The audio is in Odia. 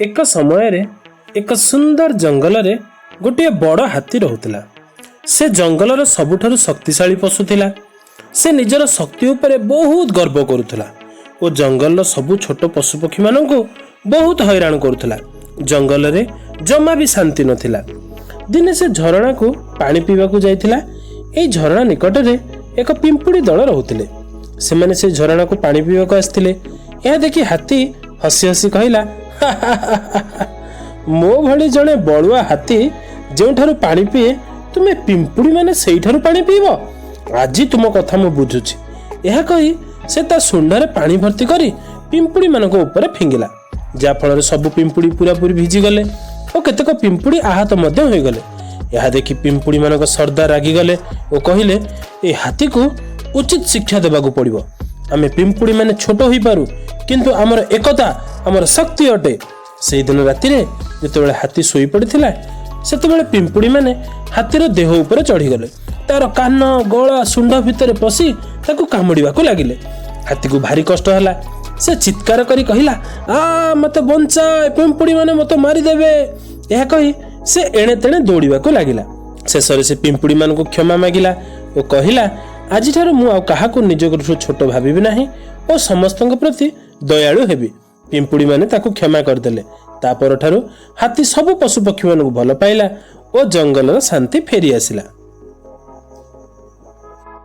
ଏକ ସମୟରେ ଏକ ସୁନ୍ଦର ଜଙ୍ଗଲରେ ଗୋଟିଏ ବଡ଼ ହାତୀ ରହୁଥିଲା। ସେ ଜଙ୍ଗଲର ସବୁଠାରୁ ଶକ୍ତିଶାଳୀ ପଶୁ ଥିଲା। ସେ ନିଜର ଶକ୍ତି ଉପରେ ବହୁତ ଗର୍ବ କରୁଥିଲା ଓ ଜଙ୍ଗଲର ସବୁ ଛୋଟ ପଶୁପକ୍ଷୀମାନଙ୍କୁ ବହୁତ ହଇରାଣ କରୁଥିଲା। ଜଙ୍ଗଲରେ ଜମା ବି ଶାନ୍ତି ନଥିଲା। ଦିନେ ସେ ଝରଣାକୁ ପାଣି ପିଇବାକୁ ଯାଇଥିଲା। ଏହି ଝରଣା ନିକଟରେ ଏକ ପିମ୍ପୁଡ଼ି ଦଳ ରହୁଥିଲେ। ସେମାନେ ସେ ଝରଣାକୁ ପାଣି ପିଇବାକୁ ଆସିଥିଲେ। ଏହା ଦେଖି ହାତୀ ହସି ହସି କହିଲା, "ମୋ ଭଳି ଜଣେ ବଳୁଆ ହାତୀ ଯେଉଁଠାରୁ ପାଣି ପିଏ, ତୁମେ ପିମ୍ପୁଡ଼ି ମାନେ ସେଇଠାରୁ ପାଣି ପିଇବ? ଆଜି ତୁମ କଥା ମୁଁ ବୁଝୁଛି।" ଏହା କହି ସେ ତା ଶୁଣ୍ଢରେ ପାଣି ଭର୍ତ୍ତି କରି ପିମ୍ପୁଡ଼ିମାନଙ୍କ ଉପରେ ଫିଙ୍ଗିଲା, ଯାହାଫଳରେ ସବୁ ପିମ୍ପୁଡ଼ି ପୁରାପୁରି ଭିଜିଗଲେ ଓ କେତେକ ପିମ୍ପୁଡ଼ି ଆହତ ମଧ୍ୟ ହୋଇଗଲେ। ଏହା ଦେଖି ପିମ୍ପୁଡ଼ିମାନଙ୍କ ସର୍ଦ୍ଦାର ରାଗିଗଲେ ଓ କହିଲେ, "ଏ ହାତୀକୁ ଉଚିତ ଶିକ୍ଷା ଦେବାକୁ ପଡ଼ିବ। ଆମେ ପିମ୍ପୁଡ଼ିମାନେ ଛୋଟ ହୋଇପାରୁ, କିନ୍ତୁ ଆମର ଏକତା ଆମର ଶକ୍ତି ଅଟେ।" ସେଇଦିନ ରାତିରେ ଯେତେବେଳେ ହାତୀ ଶୋଇପଡ଼ିଥିଲା, ସେତେବେଳେ ପିମ୍ପୁଡ଼ିମାନେ ହାତୀର ଦେହ ଉପରେ ଚଢ଼ିଗଲେ। ତାର କାନ, ଗଳା, ଶୁଣ୍ଢ ଭିତରେ ପଶି ତାକୁ କାମୁଡ଼ିବାକୁ ଲାଗିଲେ। ହାତୀକୁ ଭାରି କଷ୍ଟ ହେଲା। ସେ ଚିତ୍କାର କରି କହିଲା, "ଆ, ମତେ ବଞ୍ଚା! ଏ ପିମ୍ପୁଡ଼ିମାନେ ମତେ ମାରିଦେବେ।" ଏହା କହି ସେ ଏଣେ ତେଣେ ଦୌଡ଼ିବାକୁ ଲାଗିଲା। ଶେଷରେ ସେ ପିମ୍ପୁଡ଼ିମାନଙ୍କୁ କ୍ଷମା ମାଗିଲା ଓ କହିଲା, "ଆଜିଠାରୁ ମୁଁ ଆଉ କାହାକୁ ନିଜଠୁ ଛୋଟ ଭାବିବି ନାହିଁ ଓ ସମସ୍ତଙ୍କ ପ୍ରତି ଦୟାଳୁ ହେବି।" ପିମ୍ପୁଡ଼ିମାନେ ତାକୁ କ୍ଷମା କରିଦେଲେ। ତା ପରଠାରୁ ହାତୀ ସବୁ ପଶୁପକ୍ଷୀମାନଙ୍କୁ ଭଲ ପାଇଲା ଓ ଜଙ୍ଗଲର ଶାନ୍ତି ଫେରି ଆସିଲା।